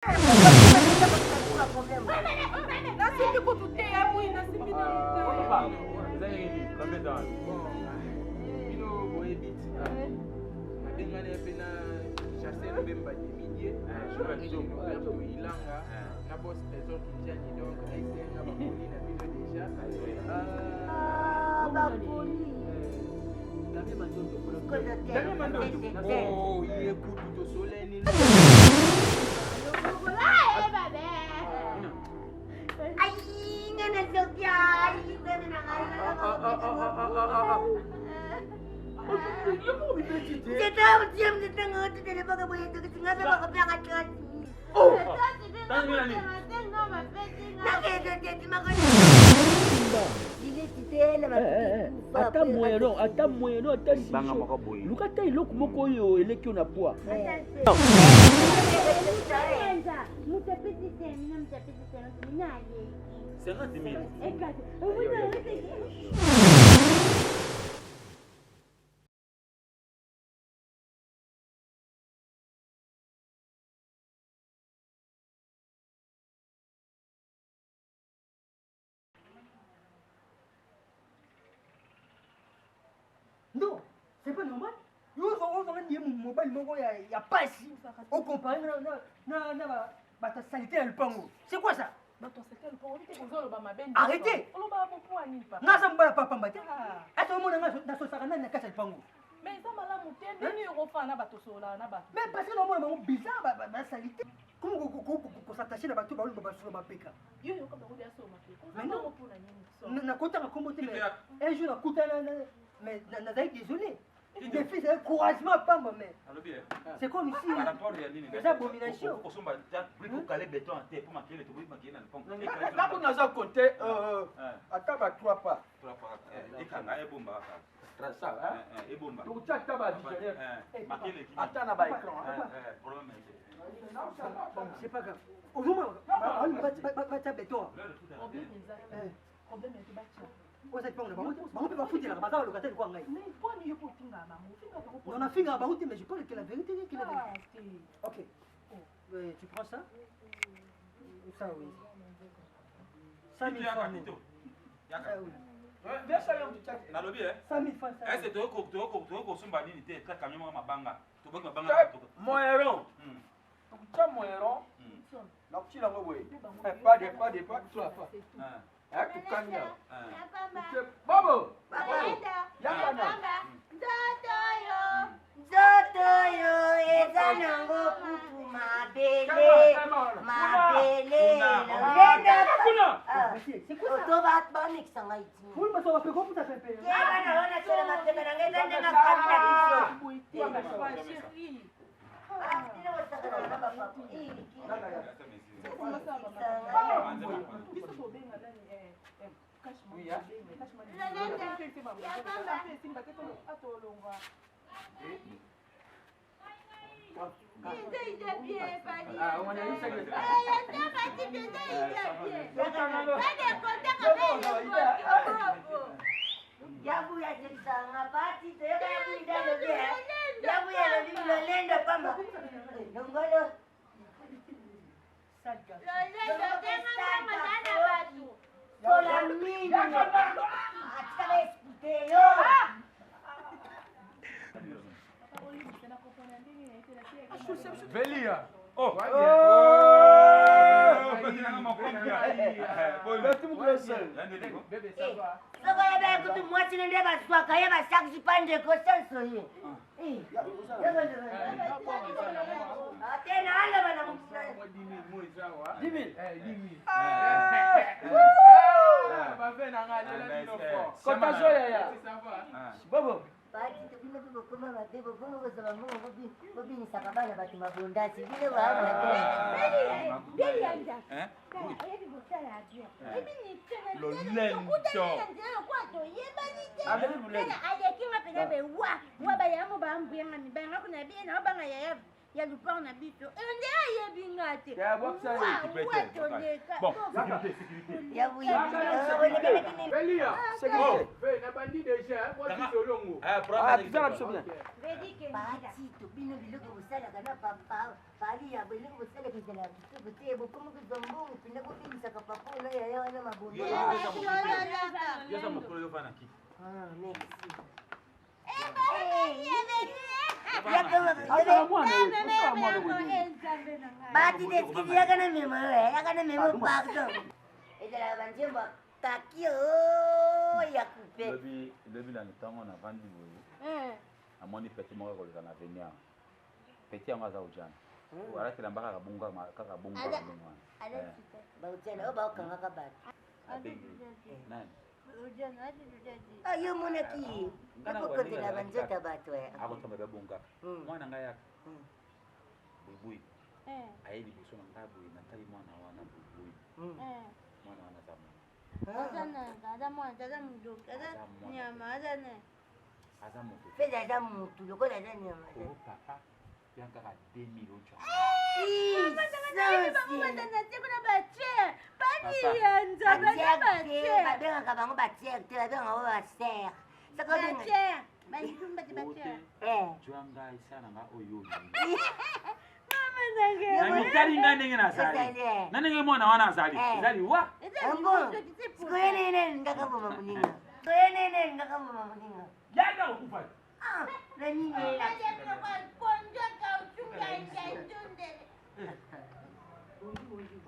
Nasimbi kutu te ya bwi, nasimbi nanu te. Bino boyebi tina nabengani ye mpe na chasseur Mbemba Demidie, Roberto Ilanga na boss Trésor Kinjani, donc naesenga bakoli na bino déjà. Bakoli. Damien Mandondo, oh ye kutu tosoleni. Ata moyen, ata moyen, ata luka ata eloko moko oyo eleki yo na poids. 50 000. Non, c'est pas normal. Yo ozonga ndiye mobali moko ya ya pasi. O comparer na na na na ba bato salite ya lupango. C'est quoi ça? Bato salite ya lupango, te kozoloba mabe. Arrêtez. Oloba bopo nini papa? Nga za mbala papa pamba te. Ata omona nga nasosaka nani na kati ya lupango. Mais eza malamu te ndenge okofana na bato sololaka na bato. Mais parce que namona bango bizarre ba ba salite. Comment ko s'attacher na bato baoyo basolo mapeka? Yo yoka bango bia solo mapeka. Oza bango mpona nini? Nakotaka kombo te mais un jour nakutana mais nazali désolé. Les filles, c'est un couragement pamba, mais c'est comme si eza abomination. Nako naza kote ata ba 3 pas. Ekanga ebomba kaka. Ebomba. Tokotia ata ba visionnaire. Ata na ba écran. Bon, c'est pas grave. Ozomona batia béton. Problème eza. Problème eza batia. Oza lipango na bango te, bango mpe bafutelaka, baza balocataire lokola ngai. Mais poni yo mpo ofingaka bango, ofingaka bango. Non, nafingaka bango te, mais je parle que la vérité, que la vérité. Ok. Tu prends ça? Ça oui. 100 000 francs. Ça oui. Nalobi 100 000 francs. Ese toyoko kosomba nini te, tra camion moko mabanga, toboki mabanga. Moyeron. Tokotia moyeron. Nakotila yango boye. Pas de pas de pas trois pas. Tukanga. Bobo. Yakana. Nzoto oyo eza nango kutu mabele mabele to bamekisa ngai tibana wana tela mapeka na ngai eza ndenge akami na biso. Lolendo pamba longolo sola mingi atikala explike yo. Velia. Oh. Soko yeba kutu mwasi nde baswaka ye basakisi pa ndeko senso ye te na aloba na Kotazo yaya. Bobo. Bati bino mpe bokoma mabe, bokoma kozwa bambongo, bobinisaka bana bato mabondasi bino. Baalekinga mpena be wa wa bayamo bambuyanga mibanga kuna bie na obanga yaya. Ya lupango na biso nde ayebi nga te. Ya, bwakisa ye. Toleka. Bon, sécurité, sécurité. Ya Belia. Sécurité. Ve na bandi déjà, moi Kanga. tolongo. Eh, Ah, biza na biso bien. Patito, bino biloko bosalaka na papa pali ya biloko bosalaka ezalaka kitoko te. Bokoma kozwa mbongo mpenza, bobimisaka papa na yaya wana mabongo. Yoza mokolo yo vana kiti. Ah, merci. Azala mwana ye, osala mwana boye. Bati deskizi, yaka na memo, yaka na memo, pardon. Ezalaka banzembo ya kaki o ya coupe. Lobi lobi na ntango navandi boye, namoni petit moko akoleka na avenir. Petit yango aza ojana, alati elamba kaka bongo, kaka bongo, kaka ndenge wana. Eh, Bautiana oyo baokangaka bato. Abengi nani? Ah, yo omonaki ye okokotela banzoto ya bato eh. Akotomba be bongo kaka. Mwana ngai yaka. Buibui aye liboso na ngai boye, natali mwana wana buibui. Mwana wana aza mwana. Aza nani? Aza mwana, aza modoki, aza nyama, aza nani? Aza moto. Feza aza motu lokola aza nyama. O papa yan kaka 2000 ojo. Babengaka bango batiere te, babengaka bango basere. Jwa ngai, sala na ngai oyo olingi. Na mitali ngai ndenge nazali na ndenge mwana wana azali, eza liwa. Sikoyo nene lingaka boma moninga, sikoyo nene lingaka boma moninga. Yaka okufa. Ah, na nini?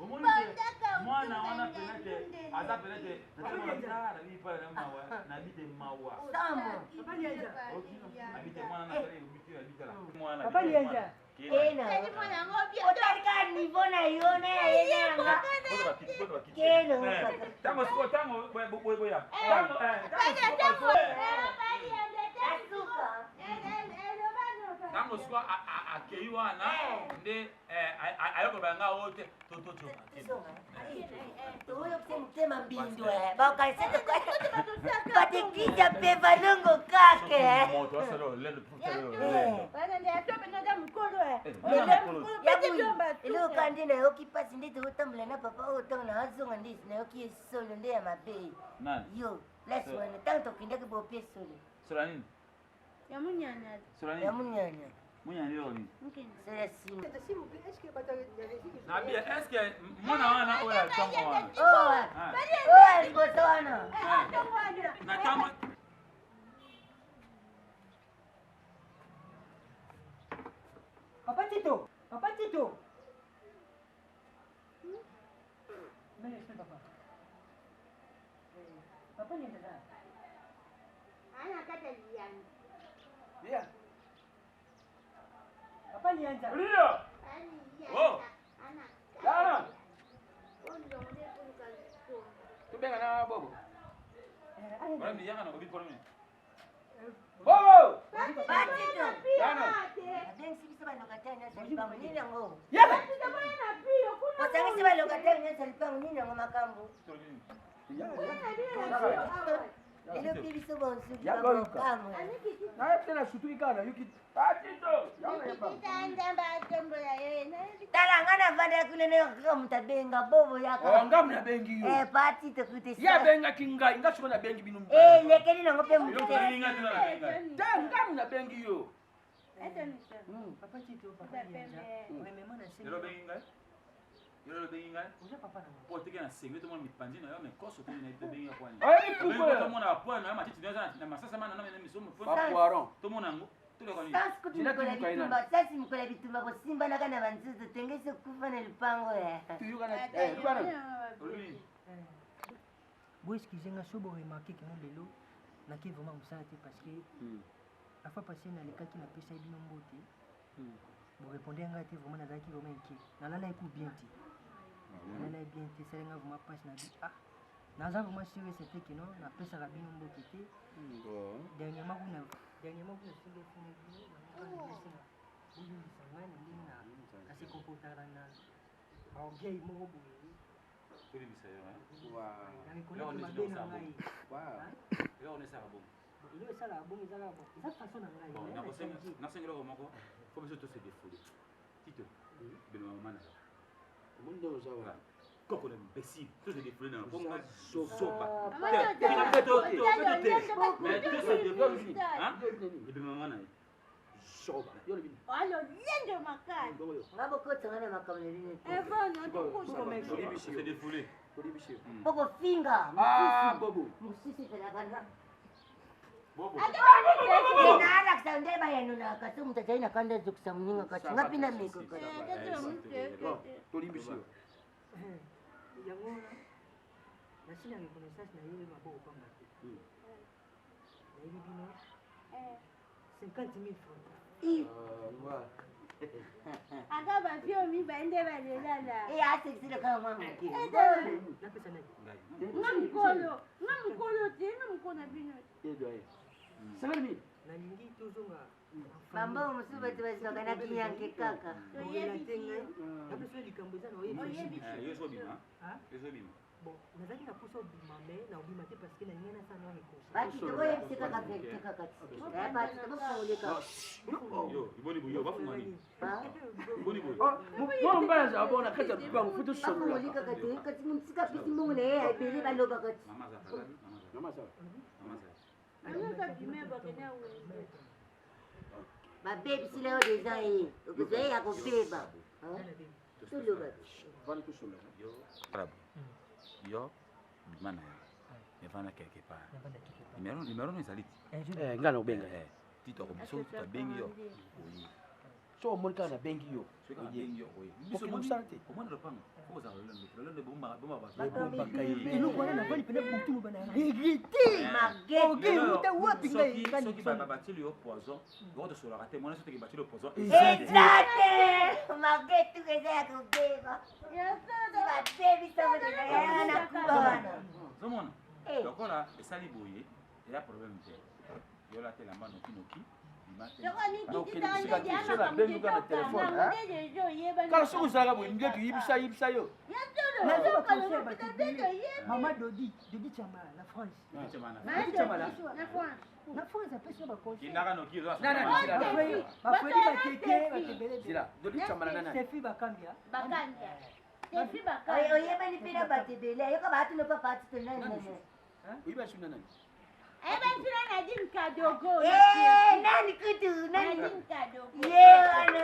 Omoni te mwana wana pena te aza pena te mawa nabi te mawa. Samo. Abi te mwana nazali obiti na mwana. Papa Lienza. Ena otalika niveau na yo na ya ye na yanga. Keno. Ntango sikoyo, ntango boya, ntango Asuka. ntango sikoyo akei wana nde ayokoloba nga oyo te Toyoki motema mbindo, baokanisa bateklise ya mpe balongo kake. Moto asala lolendo. Eloko nde nayoki mpasi nde tokotambola na papa oyo, ntango naazonga nde nayoki ye solo nde ya mabe. Nani? Yo place wana ntango tokendaki bope solo. Sola nini? Ya munyanya. Sola nini? Ya munyanya. Munyanya eloko nini? Solo ya nsima. S'il vous plaît, est-ce que bato ya régie Nabi, est ce que mwana wana oyo ya ntongo wana? Oyo liboso wana. Na ntango. Papa Tito, Papa Tito. Mais laisse papa. Papa Lienza. Yeah. Papa Lienza. Rio! Oh! Dana. Tubenga na bobo. Wana miyaka na kobi mpona nini? Bobo! Patito. Dana. Abengisi biso balocataire nyonso ya lipango, nini yango? Yaka. Osangisi balocataire nyonso ya lipango, nini yango makambo? Elobi biso bonsuki. Yaka oyoka. Bamokamwe. Na ye mpe nasutuki kaka nayoki. Patito! Tala nga navandaka kuna, nayoka kaka moto abenga bobo. Oh, Yaka. nga nabengi yo. Eh, patito kute. Ye abengaki ngai, nga sikoyo nabengi bino. Eh, lekeli nango mpe motu te. Olinga te na nabenga. Te, nga nabengi yo. Papa Tito, Papa Lienza. Premièrement, na Lelo obengi ngai? Lelo obengi ngai? Oza papa na nga. Po oteki na sengi, tomona mipanzi na yo, mekoso toni na ye, tobengi yo kwani? Oyebi pourquoi? Tomona bapoint na yo, matiti na yo eza na masasa mana na miso. Bapoiron. Tomona yango, toleka nini? Sasi kutu mikolo ya bitumba, sasi mikolo ya bitumba kosimbanaka na banzuzu, tengesi okufa na lupango ya. Tuyokana, eh, lubana. Olobi nini? Bo excuse nga so bo remarquer que no lelo nake vraiment mosala te, parce que la fois passée nalekaki, napesa bino mbote, bo répondre ngai te. Vraiment nazalaki vraiment inquiet, nalalaki ku bien te, nalalaki bien te, esali nga vraiment mpasi na bi. Ah, naza vraiment sûr et certain que non, napesaka bino mbote te. Dernièrement kuna soki efuna bino nasenga bolimbisa ngai na ndenge na se comportaka na orgueil moko boye. Tolibisa yo, hein? Na reconnaître mabe na ngai. Eloko nde esalaka bongo. Eloko esalaka bongo ezalaka bon, eza façon na ngai. Bon, mais na changer. Nasenga eloko moko, fo biso to se défouler. Bino mama na yo. Omoni ndenge oza wana. Koko na imbécile. Tout se défoulé na Oza zoba. Mais tout se défoulé. Hein? Ebe mama na ye. Zoba. Yo lobi. Alo lendo makasi. Bongo yo. Nga bokotanga na makambo na bino te. Evana tokuta. Se défoulé. Tolibisi yo. Bokofinga. Ah, bobo. Mosusu ezalaka na Bobo. Naalakisa nde bayanolaka so moto azali na kanda azokisa moninga kasi nga mpe namekaka. Tolimbisi yo. Yango wana nasili ya reconnaissance na ye maboko pamba te. Nayebi bino 50 000 francs. Ata bafio mibale nde balelala. E asekisile kaka mwa moke. Napesa nani? Nga mokolo, nga mokolo te, nga mokolo na bino. Ye doyen. 50 000. Nalingi tozonga. Bambongo mosusu bato bazwaka na kinyanke kaka. Oyela te ngai. Napesa yo likambo eza na oyebi. Yo zo bima. Yo zo bima. Bon, nazalaki na posa obima mais na obima te parce que nalingi nasala na réconciliation. Batito boyebisi kaka verité kaka ti. Batito bofongoleka. Yo, iboni boyo bafunga nini? Iboni boyo. Mwana mobali azala bongo na kati ya lupango fo tosolola. Bafongoli kaka te kasi mosika apesi mbongo na ye ebele balobaka ti. Mama za. Mama za. Mama za. Babebisila yo deja ye okozwa ye ya kobeba. Toloba. Vana tosolola. Yo. Bravo. Yo bima na yo. Evanda quelque part. Numéro numéro no ezali ti. Eh, ngai nakobenga. Eh, Tito akobiso Tito abengi yo. Oye. So omoni kaka nabengi yo. Soki abengi yo oye. Biso Okende mosala te. Omoni lopango. Faut kozala lolendo. Lolendo bomba bomba bato. Ebombaka ye. Eloko wana navandi pene butu moba na regrete. Marguerite. Euta wapi ngai? Soki batili yo poison, yoko tosolaka te. Mwana soki batili yo poison. Eza te. Marguerite tuka eza ya kobeba. Babebisa moto na ye na kuba wana. Ozomona? Lokola esali boye, eza problème te. Yo lata elamba noki noki. Kala soki ozalaka boye nde toyibisa yibisa yo. Mama Dodi, Dodi Chamala na France. Na France apesi yo baconseil. Kindaka noki oza. Nani? Bafredi bateke batebele. Zila, Dodi Chamala nani? Sefi Bakambia. Oyebani mpe na bato ebele ayoka baatino papa atito nani nani. Oyeba suna nani? Nadine Kadogo. Nani kutu nani? Nadine Kadogo. Ye wana.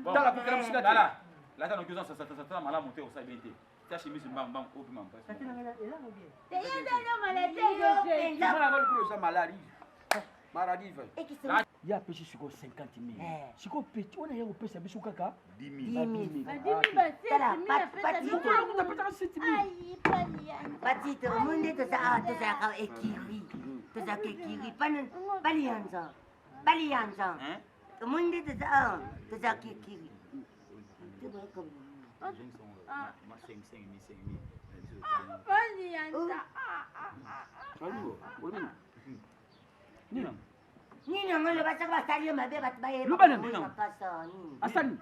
Tala kokela mosika te. Tala. Lata noki oza sasa malamu te osali bien te. Tia chemise mbangu mbangu opima mpasi. Mwana yango likolo oza maladi. Maladi va. Ye apesi sikoyo 50 000. Sikoyo petit wana ye kopesa biso kaka 10 000. Apesaka 7 000. Batito omoni nde tozalaka ekiri. Tozalaka ekiri. Baliyanza. Baliyanza. Omoni nde toza awa tozalaka ekiri. Nini yango loba soki basali yo mabe bato Loba nani? bayebakasa nini? Asali.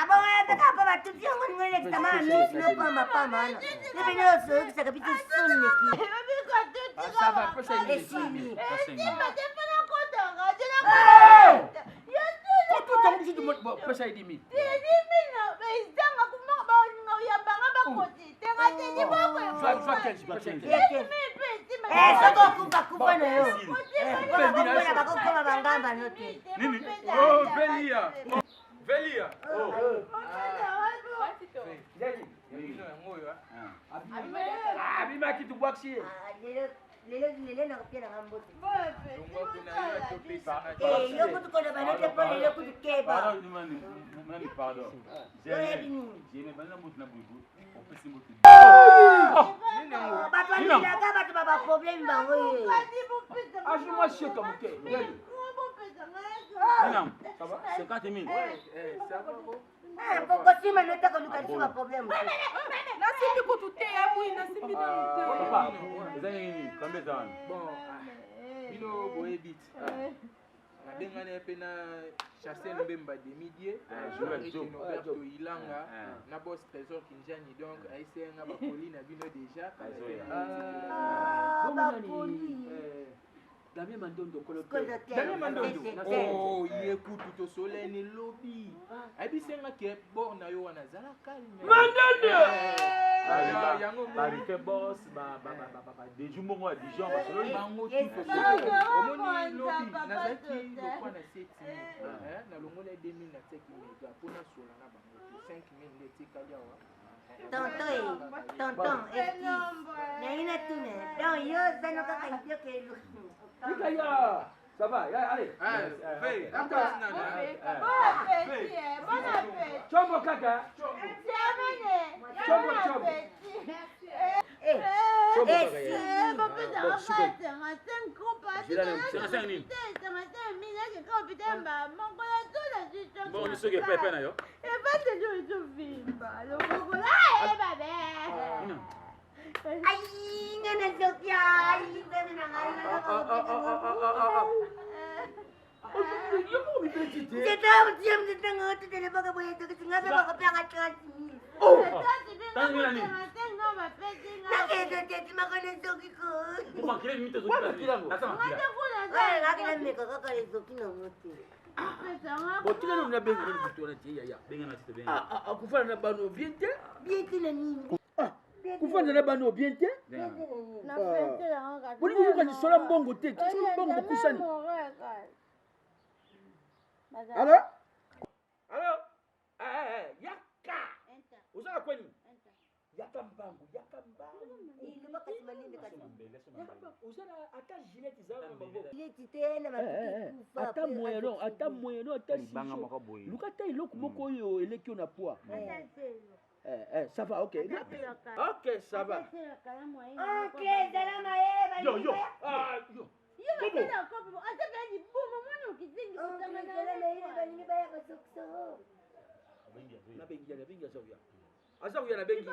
Bongo yebeka mpo batuti yango ningo elekisa maa misi nopamba pamba wana ebe nyonso oyokisaka biso soni neki Ça va, pesa ye. esili. Kotuta mosusu bon, pesa ye 10 000. Zwa zwa 15, pesa ye 15. Soki okufa kufa na yo mpona bakokoma bangamba no te. Nini? Oh, Velia. Velia. Bino yango oyo. Abimaki tobwakisi ye. Lelo lelo nakopia nanga mbote. Longwa kuna yo atopesa. Yo kutu koloba no te mpo lelo kutu keba. Pardon, nani pardon. Oyebi nini? Jene bana moto na bubu. Opesi moto. Bato balingaka bato ba baproblème bango ye. Azwi mwa sheka moke. Nina, ça va? 50 000. Bokosima no te koluka lisu baproblème. Nasimbi kutu te ya bwi, nasimbi nanu te. Papa, eza nini? Kambe eza wana. Bon, bino boyebi ti. Nabengani ye mpe na Chassé Mbemba Demidie, Joël Joe. Roberto Ilanga, na boss Trésor Kinjani donc ayesenga bakoli na bino déjà. Bakoli. Damien Mandondo kolo Damien Mandondo. Oh, ye kutu tosoleni lobi. Ayebisi nga ke bord na yo wana zala calme. Mandondo. Yango ba Rife boss ba ba ba ba ba Deju mbongo ya Dijon basololi bango tout tosololi. Omoni lobi nazalaki lokwa na 7000 nalongola 2000 natiaki mega mpo nasola na bango te 5000 nde etikali awa. Tonton e, tonton, excuse. Nalingi natuna. Donc yo oza no kaka idiot elu. Tika ya. Ça va, ya, allez. Bon appétit, eh, bon appétit. Chombo kaka. Chombo, chombo. Eh, Chombo eh, kaka ya. si. Bon, sikoyo. Bon, soki epai epai na yo. Ai, nga nazoki, ai, nzambe na ngai, Ah, ah, ah, ah, ah, ah, ah. Yo moko mibeti te. Nzeta otia nzeta nga otutele baka boye tokisi nga mpe bakopeka 30 000. Oh! Nakende teti mako nazoki ko. Makila mito Wapi yango? Nasa makila. Oyo ngaki nameka kaka ezoki nango te. Bon, tika nanu nabenga nanu moto wana te yaya. Benga na tito benga. Ah, ah, ah, kofanda na bano bien te. Bien te na nini? Ah, kofanda na bano bien te. Benga. Bolingi koyoka lisola mbongo te. Soki mbongo bokusani. Alo? Alo? Eh, eh, eh, yaka. Oza na kweni? Yaka mbangu, yaka mbangu. Iloba kasi malembe kasi. Yaka mbangu. Oza na ata gilet eza na maboko. Leti te na batuki kufa. Ata moyen non, ata moyen non, ata Libanga ciseau. moko boye. Luka ata eloko moko oyo eleki yo na poids. Eh, eh, ça va, ok. Ok, ça va. Oncle, ezala mayele Yo yo. Ah, yo. Oncle, ezala mayele balingi baya kosokiso. Nabengi ya, nabengi aza kuya. Aza kuya nabengi.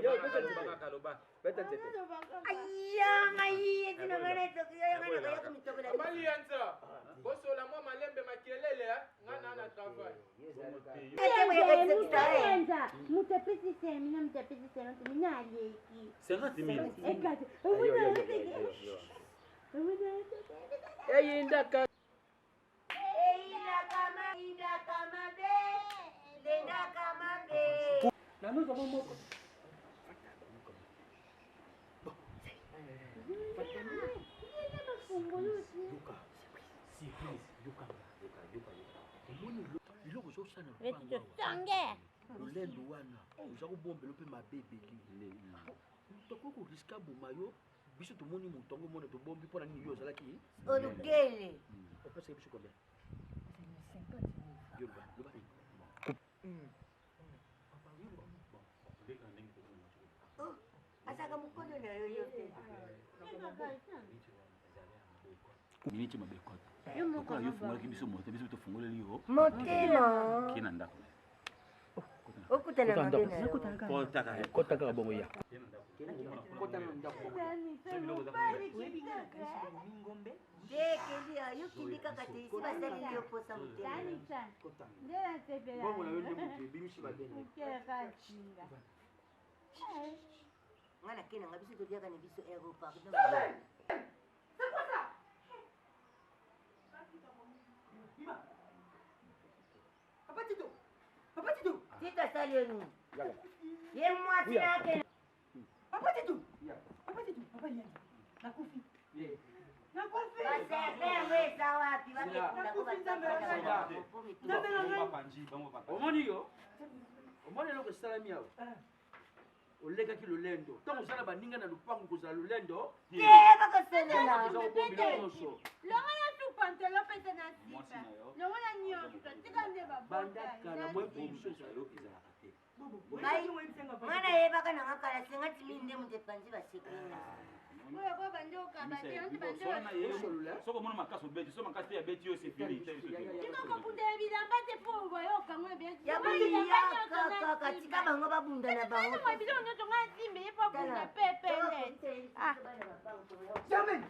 Yo, beta nzete. Loba. Beta nzete. Aya, ngai eti na ngai nazoki yo yanga nakoya komitokola. Abali yanza. Bosola mwa malembe makelele nga na na travail. Mutapesi semi na mutapesi semi mina aleki. 50 000. Ekati. Eyindaka. Eyindaka ma, eyindaka mabe, lendaka mabe. Nanoza mwa moko. Yoka. Surprise. Yoka. Yoka yoka yoka. Omoni biloko ozosala na lopango awa. Lolendo wana oza kobombela mpe mabe ebele. Tokoki koriska boma yo biso tomoni moto yango mona tobombi mpona nini yo ozalaki Olukele. opesaki biso combien? Yo loba, loba. Oh, azalaka mokolo na yo yo te. Miniti mabe kota. Lokola yo fungolaki biso moto, biso tofungoleli yo. Motema. Kei na ndako. Okutana mabe na yo. Kota kaka. Kota kaka bongo ya. Kota na ndako. Te kendi ya yo kindi kaka te isi basaleli yo posa motema. Bongo na yo nde moto ebimisi mabe na yo. Nga na ke na nga biso toliaka na biso ero pardon. Papa Tito. Papa Tito. Tito asali yo nini? Ye mwasi na ake. Papa Tito. Papa Tito. Papa Lianza. Nakufi. Nakufi. Baserve yango eza wapi? Bakekunda ko Nzambe na ngai. Omoni yo? Omoni eloko esalami awa? Olekaki lolendo. Ntango oza na baninga na lopango kozala lolendo. Te bakosolola. Oza kobombela nyonso. Longola tu pantalon pesa na sipa. Longola nyonso. Tika nde Banda babota. kala mwa promotion ezala ezalaka te. Nga nayebaka nanga kala 50 000 nde moto epanzi basekele. Oyo ko bandi okaba te, onti bandi Soki omoni makasi obeti, soki makasi te abeti yo c'est fini. Tika kobundela bilamba te po oyoka ngo bien. Ya boyaka kaka tika bango babunda na bango. Biloko nyonso nga nsimbe ye po abunda pepele. Ah. Germaine.